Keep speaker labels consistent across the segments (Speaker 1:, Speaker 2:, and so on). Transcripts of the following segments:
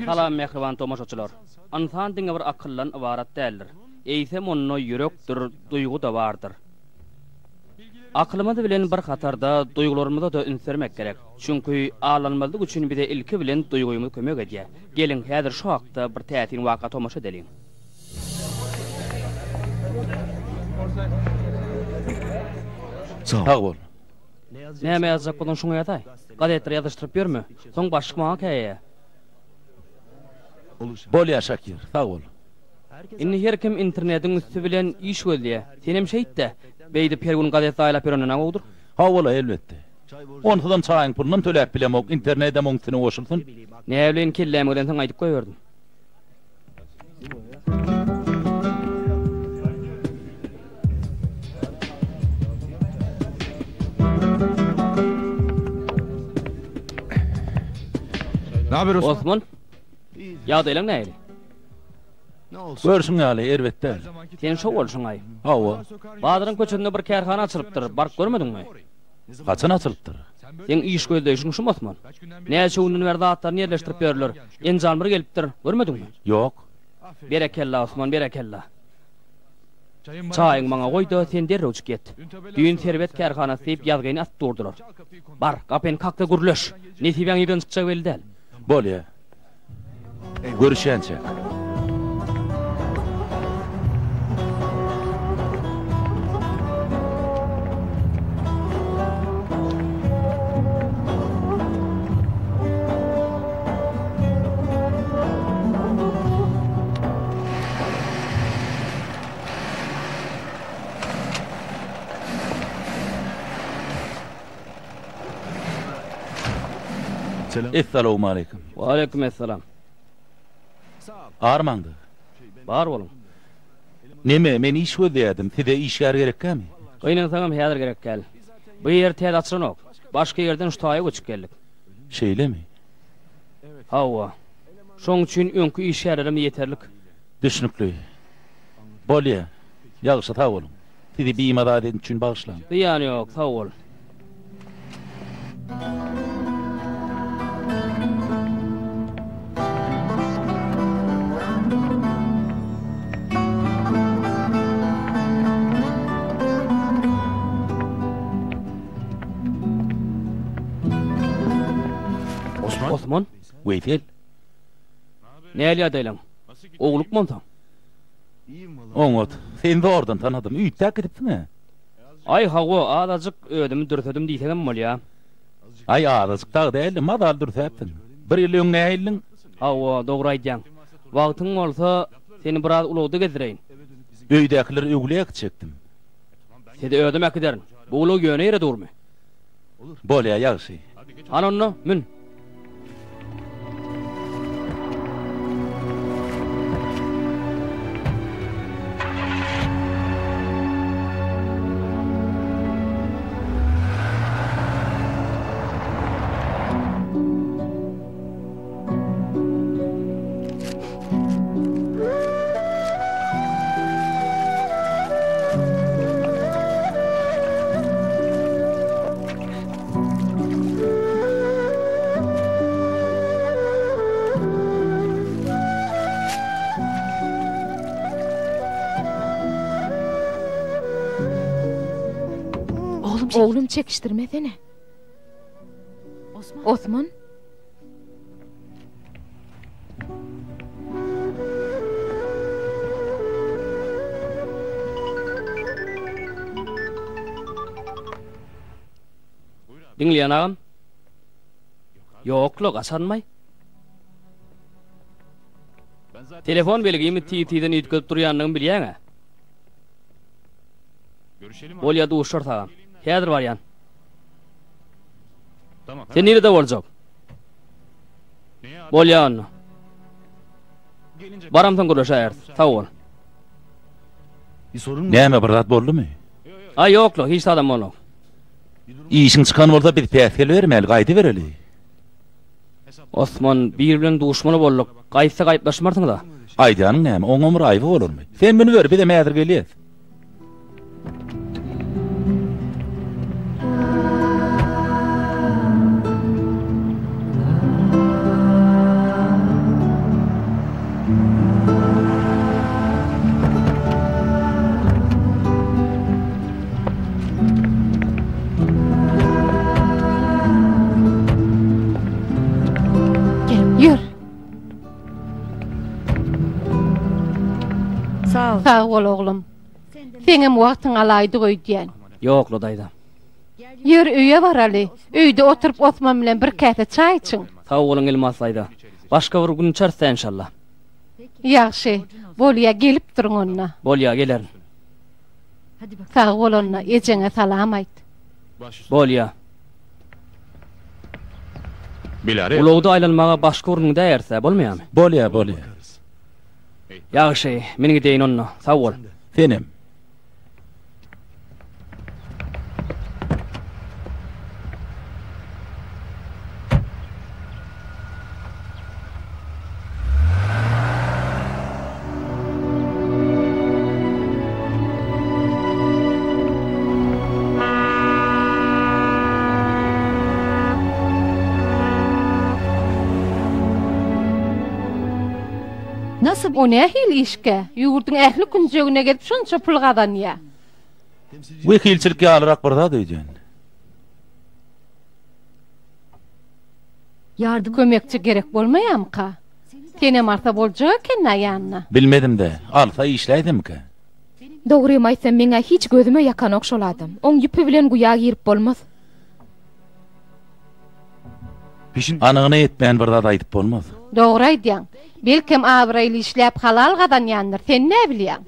Speaker 1: Salam mähriban tomaşaçylar! Ynsan diňe bir akyldan ybarat däldir. Eýsem onda ýürekdir, duýgy-da bardyr. Akylymyz bilen bir hatarda duýgularymyza-da üns bermek gerek. Çünki aldanmazlyk üçin bize ilki bilen duýgymyz kömek edýär. Geliň, häzir şu hakda bir täsin waka tomaşa edeliň.
Speaker 2: Sag bol.
Speaker 1: Näme ýazjak bolsaň şoňa ýazaý. Gazetlere ýazyşdyryp ýörme. Soň başlyk maňa käýeýär.
Speaker 2: Bolýar Şakir, sag bol.
Speaker 1: Indi her kim internediň üsti bilen iş gözleýär. Senem şeýt-dä. Beýdip her gün gazet zaýalap ýörenden-ä gowudyr.
Speaker 2: Hawa-la, elbetde. Onsuzam çaýyň pulunam töläp bilemok, internedem oň üstüne goşulsyn.
Speaker 1: Näbileýin, kelläme gelensoň aýdyp goýberdim. Osman, ýagdaýlaň nähili?
Speaker 2: Görşüň ýaly, erbet däl.
Speaker 1: Sen şo bolşuň-aý.
Speaker 2: Hawa.
Speaker 1: Bazaryň köçesinde bir kärhana açylypdyr, baryp görmediňmi?
Speaker 2: Haçan açylypdyr?
Speaker 1: Seň iş gözleýşiň şumy, Osman? Näçe günden bäri zatlaryny ýerleşdirip ýörler. Enjam bir gelipdir, görmediňmi?
Speaker 2: Ýok.
Speaker 1: Berekella, Osman, berekella. Çaýyňy maňa goý-da, sen derrewjik ýet. Düýn Serwet kärhanasy diýip ýazgyny asyp durdular. Bar, gapyny kak-da gürleş. Nesibäň nirden çykjagy belli däl.
Speaker 2: Bolýa. Görüşýänçäk. Essalawmaleýkim.
Speaker 1: Waleýkim essalam.
Speaker 2: Armaňda.
Speaker 1: Bar boluň.
Speaker 2: Neme, men iş gözleýärdim, size işgär gerekkämi?
Speaker 1: Gynansaňam häzir gerek däl. Bu ýer täze açylanok. Başga ýerden şu taýa göçüp geldik.
Speaker 2: Şeýlemi?
Speaker 1: Hawa. Şoň üçin öňki işgärlerimiz ýeterlik.
Speaker 2: Düşnükli. Bolýa. Ýagşy sag boluň. Sizi bimaza edenim üçin bagyşlaň.
Speaker 1: Zyýany ýok, sag bol. Osman?
Speaker 2: Weýsel.
Speaker 1: Näl ýagdaýlaň? Gowulykmy onsoň?
Speaker 2: Oňat. Seni zordan tanadym. Üýtgäp gidipsiň-ä.
Speaker 1: Aý, hawa, azajyk özümi dürsedim diýseňem bolýa.
Speaker 2: Aý, azajyk dagy däldi, mazaly dürsäpsiň. Bir ýyl öň nähilidiň?
Speaker 1: Hawa, dogry aýdýaň. Wagtyň bolsa, seni biraz ulagda gezdireýin.
Speaker 2: Öýdäkileri öwlüýä äkitjekdim.
Speaker 1: Sizi özüm äkiderin. Bu ulag ýöne ýere durmy?
Speaker 2: Bolýa, ýagşy.
Speaker 1: Hany onda, mün.
Speaker 3: Oglum çekişdirmesene. Osman.
Speaker 1: Diňleýän agam. Ýok-la, gaçanmaý. Telefon belgimi tiz-tizden üýtgedip durýandygymy bilýäň-ä. Bolýa duşarys agam. Häzir barýan. Sen nirede boljak? Bolýa onda. Baramsoň gürleşäýeris. Sag bol.
Speaker 2: Näme bir zat boldumy?
Speaker 1: Aý ýok-la, hiç zadam bolmok.
Speaker 2: Işiň çykan bolsa biz päsgel bermäli, gaýdybereli.
Speaker 1: Osman, biri bilen duşmaly bolduk. Gaýtsak aýyplaşmarsyňyz-a?
Speaker 2: Aýdýanyň näme, oňam bir aýby bolarmy? Sen münüber, bizem häzir gelýäs.
Speaker 4: Sag bol oglum. Seňem wagtyňy alaýdyk öýdýän.
Speaker 1: Ýok-la daýza.
Speaker 4: Ýör öýe baraly. Öýde oturyp Osman bilen bir käse çaý içiň.
Speaker 1: Sag boluň Elmas daýza. Başga bir gün içeris-dä enşalla.
Speaker 4: Ýagşy. Bolýa, gelip duruň onda.
Speaker 1: Bolýa, gelerin.
Speaker 4: Sag bol onda, ejeňe salam aýt.
Speaker 1: Bolýa. Ulagda aýlanmaga başga ornuň däýeris-ä, bolmaýamy?
Speaker 2: Bolýa, bolýa.
Speaker 1: Ýagşy, men gideýin onda. Sag bol.
Speaker 2: Senem.
Speaker 4: O nähili işkä? Ýurduň ähli künjegine gezip şonça pul gazanýa.
Speaker 2: Wekilçilik ýalyrak bir zat öýdýän.
Speaker 4: Kömekçi gerek bolmaýamyka? Senem alsa boljak eken-dä ýanyna.
Speaker 2: Bilmedim-dä, alsa işläýsemmikä?
Speaker 3: Dogrymy aýtsam, meň-ä hiç gözüme ýakanok şol adam. Oň ýüpi bilen guýa girip bolmaz.
Speaker 2: Anygyna ýetmän bir zat aýdyp bolmaz.
Speaker 4: Dogry aýdýaň. Belkem abraýly işläp halal gazanýandyr, sen näbilýäň?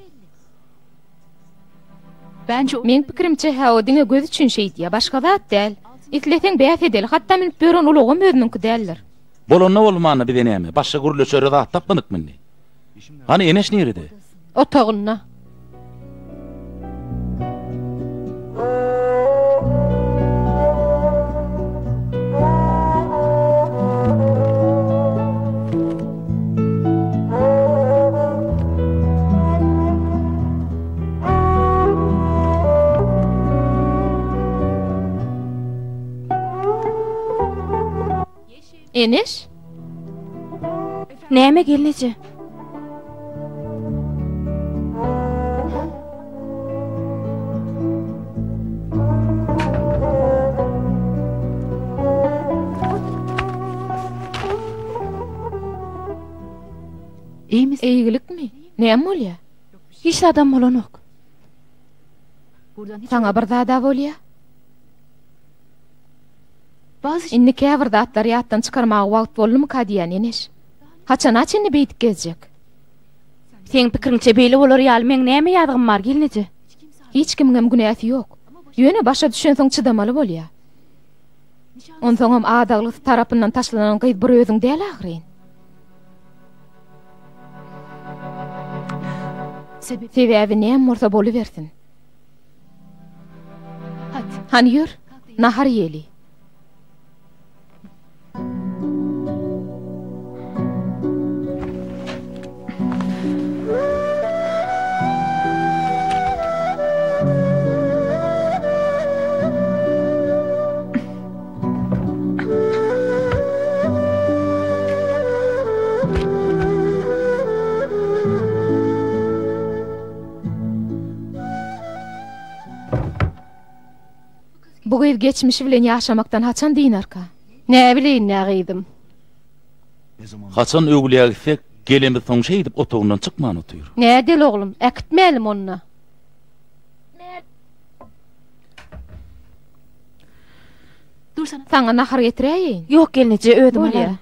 Speaker 3: Meň pikirimçe-hä o diňe göz üçin şeýdýä, başga zat däl. Isleseň bäs edeli, hatda münüp ýören ulagam özüniňki däldir.
Speaker 2: Bolanda bolmanda bize näme, başga gürleşere zat tapmadykmy indi? Hany Eneş nirede?
Speaker 4: Otagynda.
Speaker 3: Eneş?
Speaker 5: Näme gelneje?
Speaker 3: Eýgilikmi? Näme bolýa?
Speaker 5: Hiç zadam bolanok.
Speaker 3: Saňa bir zada bolýa. Indi käbir zatlary ýatdan çykarmaga wagt boldumyka diýýän Eneş. Haçana çenli beýdip gezjek?
Speaker 5: Seň pikiriňçe beýle bolar ýaly meň näme ýazygym bar gelneje?
Speaker 3: Hiç kimiňem günäsi ýok. Ýöne başa düşensoň çydamaly bolýa. Onsoňam adaglysy tarapyndan taşlanan gyz bir özüň däl ahyryn. Sebäbi näme bolsa bolubersin. Hany ýör, nahar iýeli. Bu gyz geçmişi bilen ýaşamakdan haçan dynarka?
Speaker 4: Näbileýin-dä gyzym.
Speaker 2: Haçan öwlüýä gitsek, gelemizsoň şeýdip otagyndan çykman otyr.
Speaker 4: Nädeli oglum, äkitmälim onda.
Speaker 3: Saňa nahar getiräýeýin.
Speaker 5: Ýok gelneje, özüm alaryn.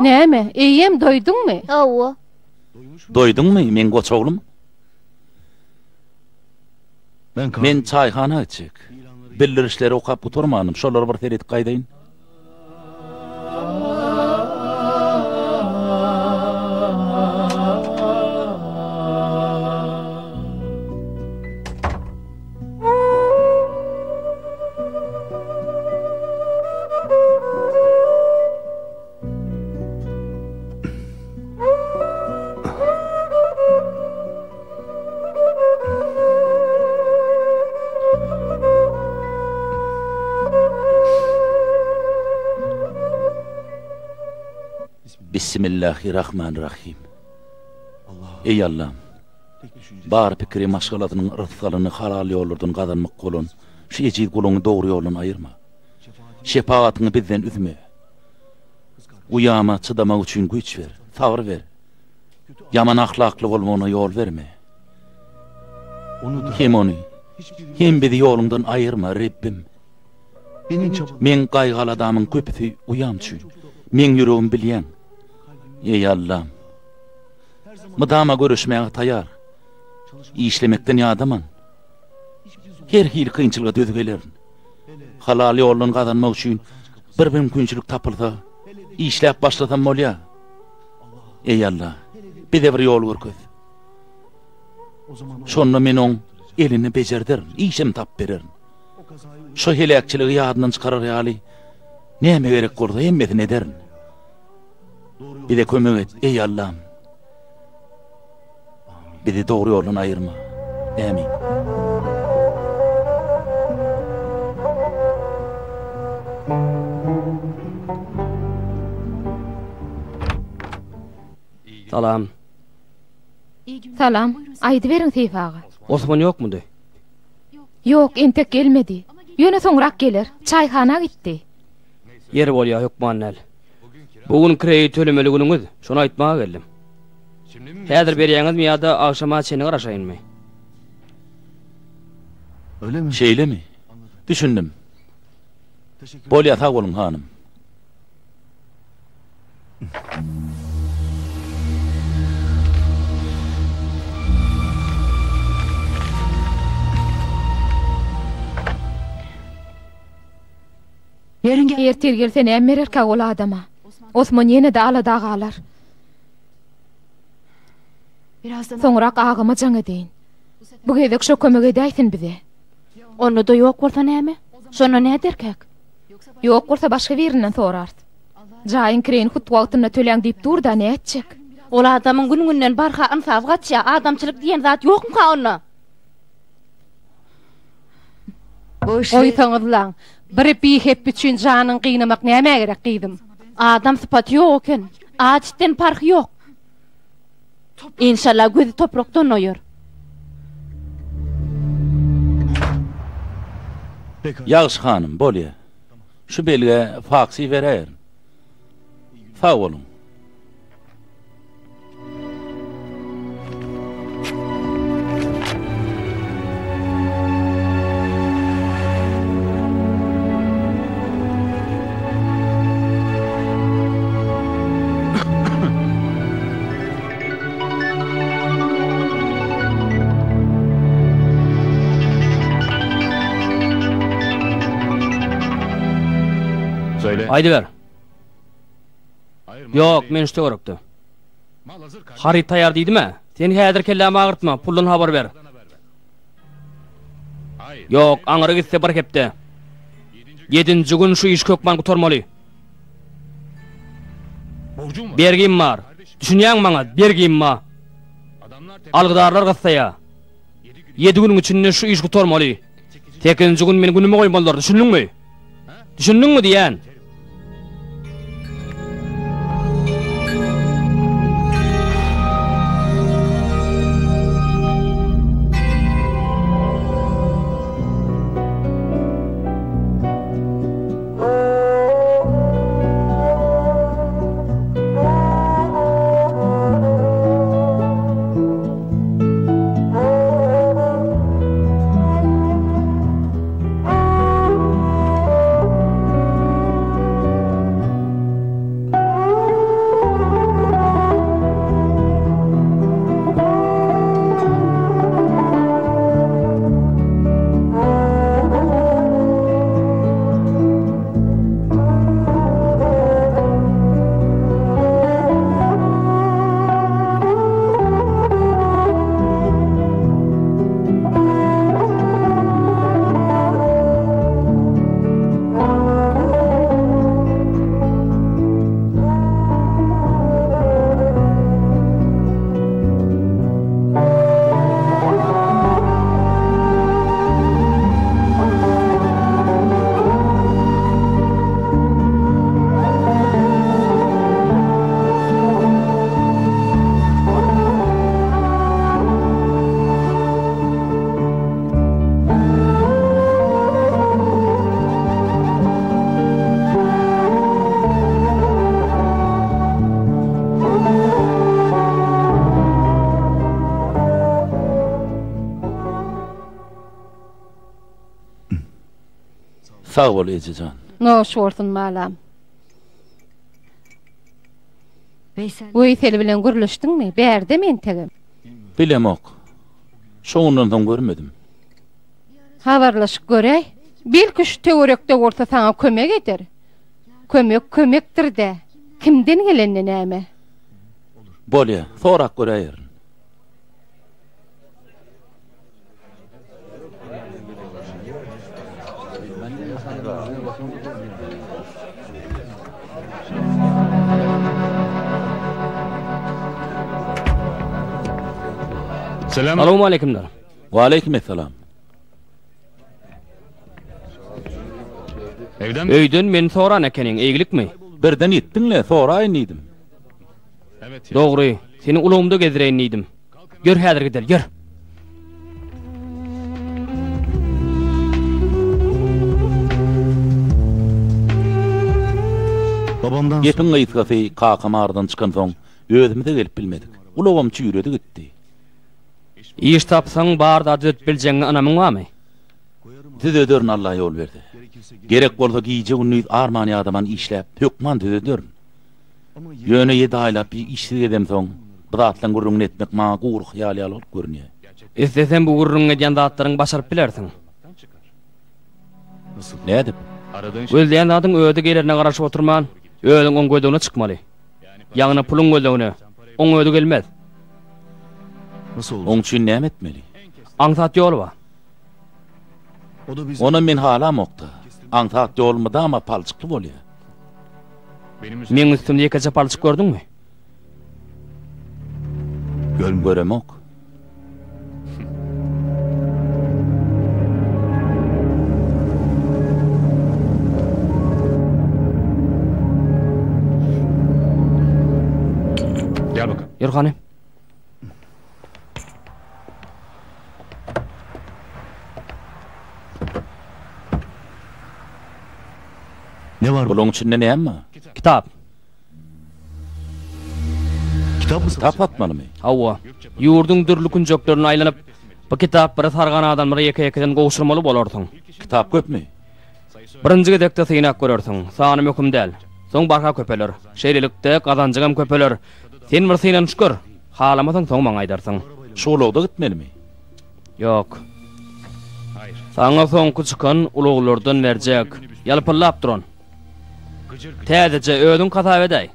Speaker 4: Näme, eýýäm doýduňmy?
Speaker 6: Hawa.
Speaker 2: Doýduňmy, meň goç oglum? Men çaýhana gitjek. Bildirişleri okap gutarmandym, şolara bir seredip gaýdaýyn. Bissimillahirrahmanirrahim. Eý Allam! Bar pikiri maşgalasynyň rysgalyny halal ýollardan gazanmak bolan şu ejiz guluňy dogry ýoldan aýyrma. Şepagatyňy bizden üzme. Uýama çydamak üçin güýç ber, sabyr ber. Ýaman ahlakly bolmagyna ýol berme. Hem ony, hem bizi ýoluňdan aýyrma, Rebbim. Meň gaýgy-aladamyň köpüsi uýam üçin. Meň ýüregimi bilýäň. Eý, Allam! Mydama göreşmäge taýar. Işlemekden ýadaman. Her hili kynçylyga döz gelerin. Halal ýoldan gazanmak üçin bir mümkinçilik tapylsa, işläp başlasam bolýar. Eý, Alla, bize bir ýol görkez. Şonda men oň elini bejerderin, işem tapyp bererin. Şo heläkçiligi ýadyndan çykarar ýaly näme gerek bolsa hemmesini ederin. Bize kömek et, eý Allam. Bizi dogry ýoldan aýyrma. Ämin.
Speaker 1: Salam.
Speaker 3: Salam. Aýdyberiň Seýfi aga.
Speaker 1: Osman ýokmudy?
Speaker 3: Ýok, entek gelmedi. Ýöne soňrak geler. Çaýhana gitdi.
Speaker 1: Ýeri bolýa, hökman däl. Bu gün kireýi tölemeli günüňiz, şony aýtmaga geldim. Häzir berýäňizmi ýa-da agşama çenli garaşaýynmy?
Speaker 2: Şeýlemi? Düşündim. Bolýa, sag boluň, hanym.
Speaker 3: Ertir gelse näme bererkä ol adama? Osman ýene-de alada galar. Soňrak agama jaň edeýin. Bu gezek şo kömek edäýsin bize.
Speaker 5: Onda-da ýok bolsa näme? Şonda näderkäk?
Speaker 3: Ýok bolsa başga birinden sorarys. Jaýyň kireýini hut wagtynda töläň diýip dur-da, nätjek?
Speaker 5: Ol adamyň gün-günden barha ynsaby gaçýar. Adamçylyk diýen zat ýokmyka onda?
Speaker 4: Goýsaňyzlaň, bir bihepbi üçin janyňy gynamak nämä gerek, gyzym?
Speaker 5: Adam sypaty ýok eken. Aç itden parhy ýok. Enşalla gözi toprakdan doýar.
Speaker 2: Ýagşy hanym, bolýa. Şu belgä faksy beräýerin. Sag boluň.
Speaker 1: Aýdyber. Ýok, men şu töwerekde. Haryt taýýar diýdim-ä. Sen häzir kellämi agyrtma, puldan habar ber. Ýok, aňyry gitse bir hepde. Ýedinji gün şu iş hökman gutarmaly. Bergim bar. Düşünýäňmi maňa, bergim bar. Algydarlar gyssaýar. Ýedi günüň içinde şu iş gutarmaly. Sekizinji gün meni günüme goýmalylar, düşündiňmi? Düşündiňmi diýýän?
Speaker 2: Sag bol, eje jan.
Speaker 4: Noş bolsun, balam. Weýsel bilen gürleşdiňmi? Bärdemi entegem?
Speaker 2: Bilemok. Şo günden soň görmedim.
Speaker 4: Habarlaşyp göräý. Belki şu töwerekde bolsa saňa kömek eder. Kömek kömekdir-dä. Kimden gelende näme?
Speaker 2: Bolýa, sorap göräýerin.
Speaker 1: Salowmaleýkimler.
Speaker 2: Waleýkim essalam.
Speaker 1: Öýden meni soran ekeniň, eýgilikmi?
Speaker 2: Birden ýetdiň-le, soraýyn diýdim.
Speaker 1: Dogry, seni ulagymda gezdireýin diýdim. Ýör häzir gideli, ýör.
Speaker 2: Gepiň gysgasy, kakam aradan çykansoň, özümize gelip bilmedik. Ulagam çüýredi gitdi.
Speaker 1: Iş tapsaň, bar zady düzetip biljegiňe ynamyň barmy?
Speaker 2: Düzederin Alla ýol berse. Gerek bolsa gije-gündiz arman-ýadaman işläp, hökman düzederin. Ýöne ýedi aýlap işsiz gezemsoň, bu zatlaryň gürrüňini etmek maňa gury hyýal ýaly bolup görünýär.
Speaker 1: Isleseň bu gürrüňini edýän zatlaryňy başaryp bilersiň.
Speaker 2: Nädip?
Speaker 1: Gözleýän zadyň özi gelerine garaşyp oturman, özüň oň gözlegine çykmaly. Ýagny puluň gözlegine. Oň özi gelmez.
Speaker 2: Oň üçin näme etmeli?
Speaker 1: Aňsat ýol bar.
Speaker 2: Onam men halamok-da. Aňsat ýol mydama palçykly bolýar.
Speaker 1: Meň üstümde ýekeje palçyk gördüňmi?
Speaker 2: Göremok.
Speaker 1: Ýör hany.
Speaker 2: Bulaň içinde näme bar?
Speaker 1: Kitap.
Speaker 2: Kitap satmalymy?
Speaker 1: Hawa. Ýurduň dürli künjeklerine aýlanyp, bu kitaplary sargan adamlara ýeke-ýekeden gowşurmaly bolarsyň.
Speaker 2: Kitap köpmi?
Speaker 1: Birinji gezekde synap görersiň. Sany möhüm däl. Soň barha köpeler. Şeýlelikde, gazanjyňam köpeler. Sen bir synanyşyp gör. Halamasaň soň maňa aýdarsyň.
Speaker 2: Şu ulagda gitmelimi?
Speaker 1: Ýok. Saňa soňky çykan ulaglardan berjek. Ýalpyldap duran. Täzeje, özüň hasap edäý.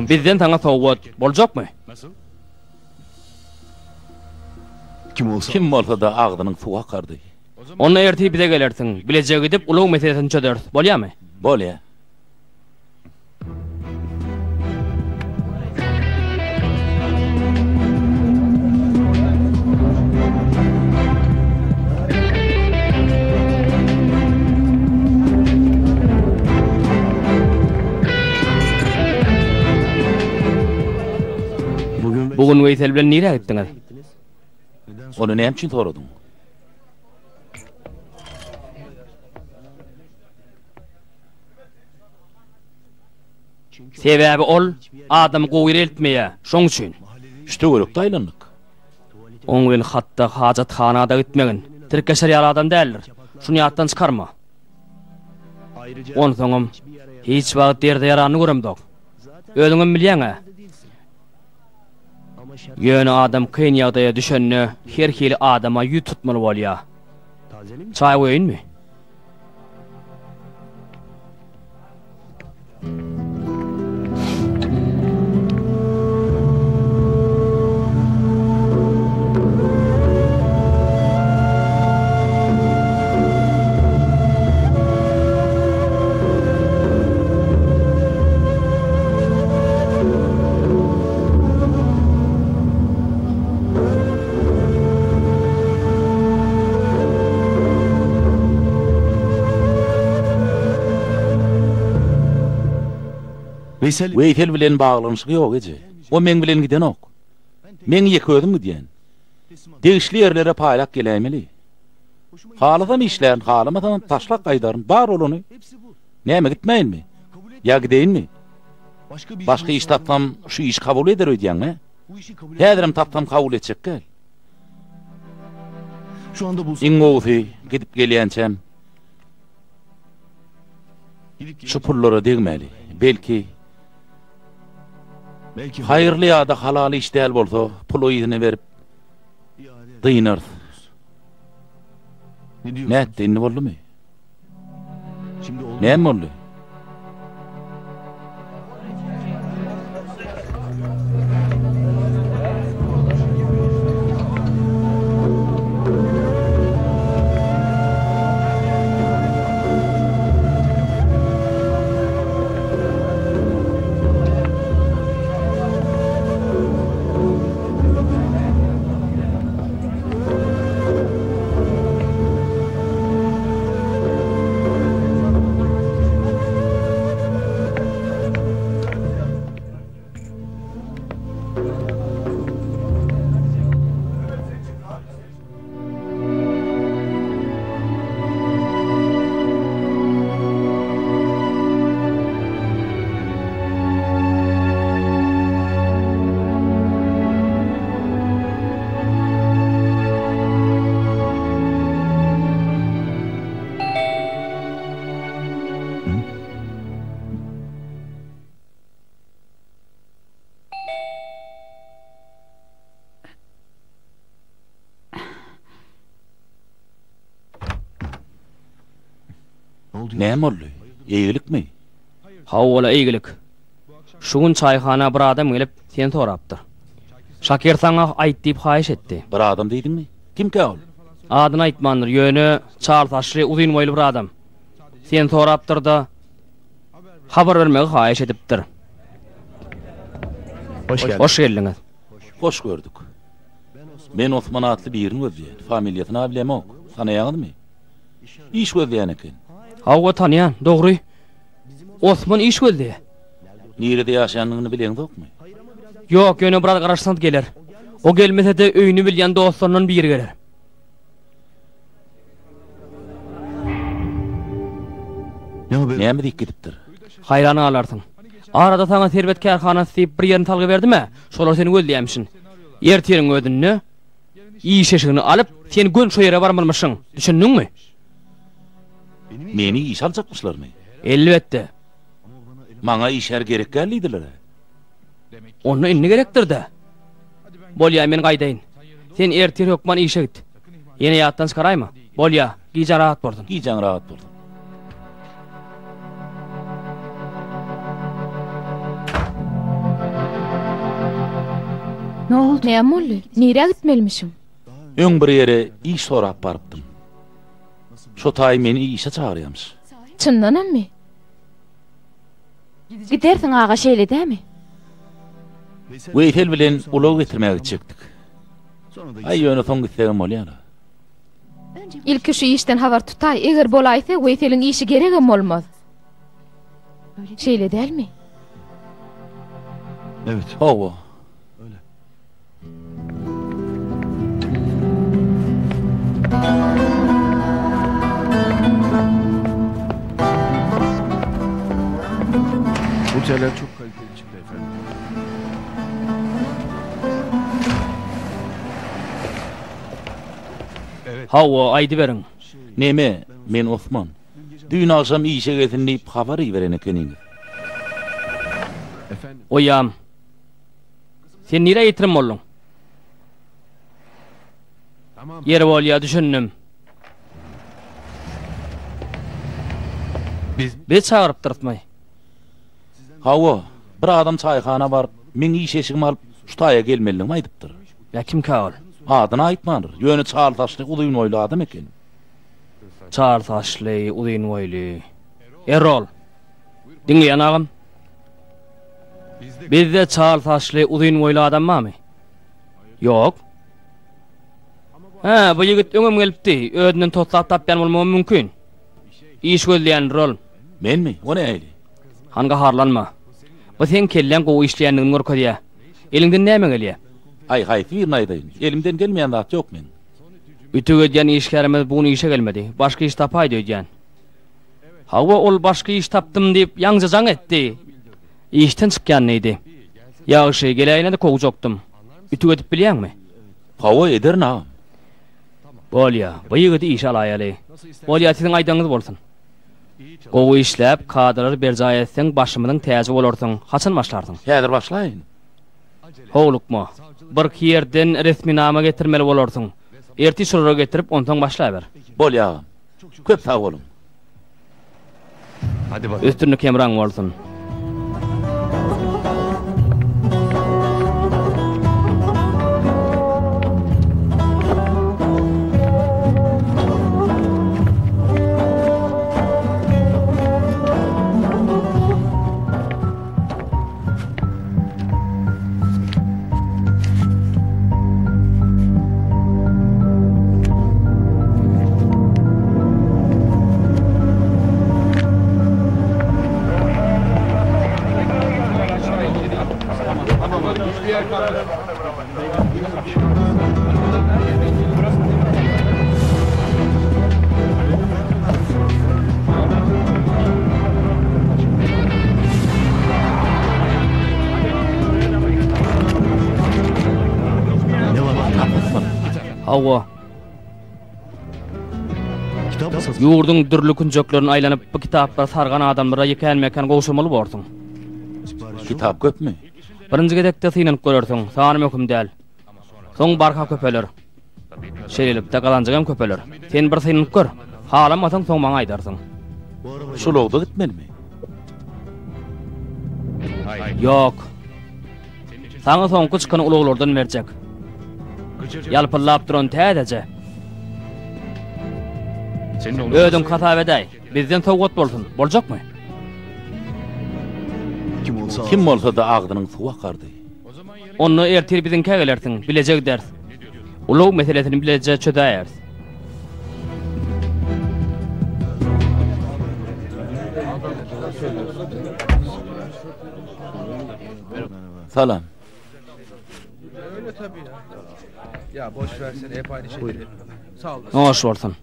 Speaker 1: Bizden saňa sowgat. Boljakmy?
Speaker 2: Kim bolsa-da agzynyň suwy akardy.
Speaker 1: Onda ertir bize gelersiň. Bileje gidip ulag meselesini çözeris. Bolýamy?
Speaker 2: Bolýa.
Speaker 1: Bu gün Weýsel bilen nirä gitdiňiz?
Speaker 2: Ony näme üçin soradyň?
Speaker 1: Sebäbi ol adamy gowy ýere eltmeýär, şoň üçin.
Speaker 2: Şu töwerekde aýlandyk.
Speaker 1: Oň bilen hatda hajathana-da gitmegin. Tirkeşer ýaly adam däldir. Şuny ýatdan çykarma. Onsoňam, hiç wagt derde ýaranyny göremzok. Özüňem bilýäň-ä. Ýöne adam kyn ýagdaýa düşende her hili adama ýüz tutmaly bolýar. Çaý goýaýynmy?
Speaker 2: Weýsel bilen baglanyşygy ýok, eje. O meň bilen gidenok. Meň ýeke özüm gidýän. Degişli ýerlere paýlap geläýmeli. Halasam işlärin, halamasam taşlap gaýdaryn. Bar bolany. Näme, gitmäýinmi? Ýa gideýinmi? Başga iş tapsam, şu işi kabul eder öýdýäňmi? Häzirem tapsam kabul etjek däl. Iň gowusy gidip gelýänçäm şu pullara degmäli. Belki haýyrly ýa-da halal iş däl bolsa puly yzyna berip dynarys. Nätdi indi boldumy? Näme boldy? Näme boldy? Eýgilikmi?
Speaker 1: Hawa-la, eýgilik. Şu gün çaýhana bir adam gelip, seni sorapdyr. Şakir saňa aýt diýip haýyş etdi.
Speaker 2: Bir adam diýdiňmi? Kimkä ol?
Speaker 1: Adyny aýtmandyr, ýöne çal saçly, uzyn boýly bir adam. Seni sorapdyr-da, habar bermegi haýyş edipdir. Hoş geldiňiz.
Speaker 2: Hoş gördük. Men Osman atly birini gözleýän. Familiýasyny-a bilemok. Tanaýaňyzmy? Iş gözleýän eken.
Speaker 1: Hawa, tanýan, dogry. Osman iş gözleýär.
Speaker 2: Nirede ýaşaýandygyny bileňzokmy?
Speaker 1: Ýok, ýöne biraz garaşsaňyz geler. O gelmese-de öýüni bilýän dostlaryndan biri geler.
Speaker 2: Näme diýip gidipdir?
Speaker 1: Haýran galarsyň. Arada saňa Serwet kärhanasy diýip bir ýerini salgy berdim-ä, şolar seni gözleýärmişin. Ertiriň özünde iş eşigini alyp, sen göni şo ýere barmalymyşyň. Düşündiňmi?
Speaker 2: Meni işe aljakmyşlarmy?
Speaker 1: Elbetde.
Speaker 2: Maňa işgär gerek däl diýdiler-ä.
Speaker 1: Onda indi gerekdir-dä. Bolýa, men gaýdaýyn. Sen ertir hökman işe git. Ýene ýatdan çykaraýma. Bolýa, gijäň rahat bolsun.
Speaker 2: Gijäň rahat bolsun.
Speaker 3: Näme boldy? Nirä gitmelimişiň?
Speaker 2: Öň bir ýere iş sorap barypdym. Şo taý meni işe çagyrýamyş.
Speaker 3: Çyndanammy?
Speaker 5: Gidersiň aga şeýle dämi?
Speaker 2: Weýsel bilen ulag getirmäge gitjekdik. Aý ýöne soň gitsegem bolýar-a.
Speaker 3: Ilki şu işden habar tutaý, eger bolaýsa Weýseliň işi geregem bolmaz. Şeýle dälmi?
Speaker 2: Hawa.
Speaker 6: Bu teller çok kaliteli çıktı efendim.
Speaker 1: Hawa, aýdyberiň.
Speaker 2: Neme, men Osman. Düýn agşam işe gelsin diýip habar iberen ekeniňiz.
Speaker 1: Oýam. Sen nirä ýitirim bolduň? Ýeri bolýa, düşündim. Biz çagyrypdyrysmy?
Speaker 2: Hawa, bir adam çaýhana baryp, meň iş eşigimi alyp, şu taýa gelmelidigimi aýdypdyr.
Speaker 1: Ýa kimkä ol?
Speaker 2: Adyny aýtmandyr, ýöne çal saçly, uzyn boýly adam eken.
Speaker 1: Çal saçly, uzyn boýly. Errol. Diňleýän agam. Bizde çal saçly, uzyn boýly adam barmy? Ýok. Hä, bu ýigit öňem gelipdi. Özünden toslap tapýan bolmagam mümkin. Iş gözleýändir ol.
Speaker 2: Menmi? O nähili?
Speaker 1: Han gaharlanma. Bu seň kelläň gowy işleýändigini görkezýär. Eliňden näme gelýär?
Speaker 2: Aý, haýsy birini aýdaýyn? Elimden gelmeýän zat ýok meň.
Speaker 1: Ütük edýän işgärimiz bu gün işe gelmedi. Başga iş tapaýdy öýdýän. Hawa, ol başga iş tapdym diýip, ýaňja jaň etdi. Işden çykýan diýdi. Ýagşy, geläýene-de kowjakdym. Ütük edip bilýäňmi?
Speaker 2: Hawa, ederin, agam.
Speaker 1: Bolýa, bu ýigidi işe alaýaly. Bolýa, siziň aýdanyňyz bolsun. Gowy işläp, kadalary berjaý etseň, başymyzyň täji bolarsyň. Haçan başlarsyň?
Speaker 2: Häzir başlaýyn.
Speaker 1: Howlukma. Birki ýerden resminama getirmeli bolarsyň. Ertir şolary getirip, onsoň başlaber.
Speaker 2: Bolýa agam. Köp sag boluň.
Speaker 1: Üstünlik hemraň bolsun. Hawa. Ýurduň dürli künjeklerini aýlanyp, bu kitaplary sargan adamlara ýekän-mekän gowşurmaly borsuň.
Speaker 2: Kitap köpmi?
Speaker 1: Birinji gezekde synanyp görersiň, sany möhüm däl. Soň barha köpeler. Şeýlelikde gazanjyň hem köpeler. Sen bir synanyp gör. Halamasaň soň maňa aýdarsyň.
Speaker 2: Şu ulagda gitmelimi?
Speaker 1: Ýok. Saňa soňky çykan ulaglardan berjek. Ýalpyldap duran täzeje. Özüň hasap edäý. Bizden sowgat bolsun. Boljakmy?
Speaker 2: Kim bolsa-da agzynyň suwy akardy.
Speaker 1: Onda ertir biziňkä gelersiň, bileje gideris. Ulag meselesini bileje çözäýeris.
Speaker 2: Salam.
Speaker 1: Noş bolsun.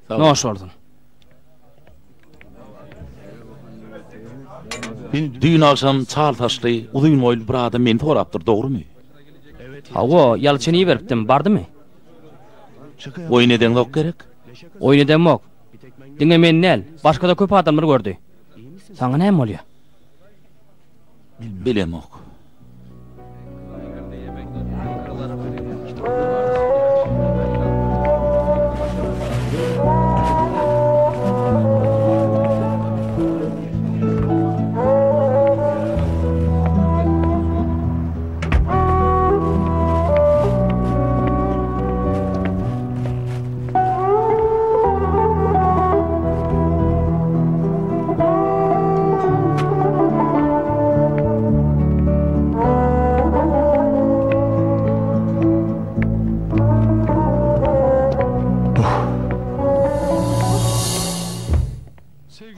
Speaker 1: Noş bolsun.
Speaker 2: Düýn agşam çal saçly, uzyn boýly bir adam meni sorapdyr, dogrumy?
Speaker 1: Hawa, Ýalçyny iberipdim, bardymy?
Speaker 2: Oýun edeňzok gerek?
Speaker 1: Oýun edemok. Diňe men däl, başga-da köp adamlar gördi. Saňa näme bolýar?
Speaker 2: Bilemok.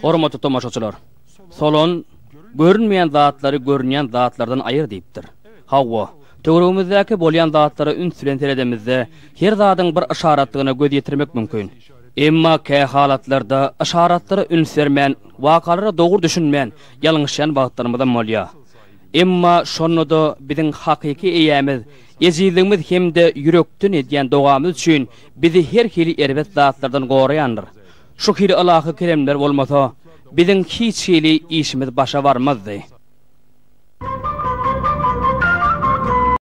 Speaker 1: Hormatly tomaşaçylar! Solon, Görünmeýän zatlary görünýän zatlardan aýyr diýipdir. Hawa, töweregimizdäki bolýan zatlara üns bilen seredemizde, her zadyň bir yşaratdygyna göz ýetirmek mümkin. Emma kähalatlarda yşaratlara üns bermän, wakalara dogry düşünmän, ýalňyşýan wagtlarymyzam bolýar. Emma şonda-da biziň hakyky eýämiz ejizligimiz hem-de ýürekden edýän dogamyz üçin bizi her hili erbet zatlardan goraýandyr. Şu hili ylahy keremler bolmasa, biziň hiç hili işimiz başa barmazdy.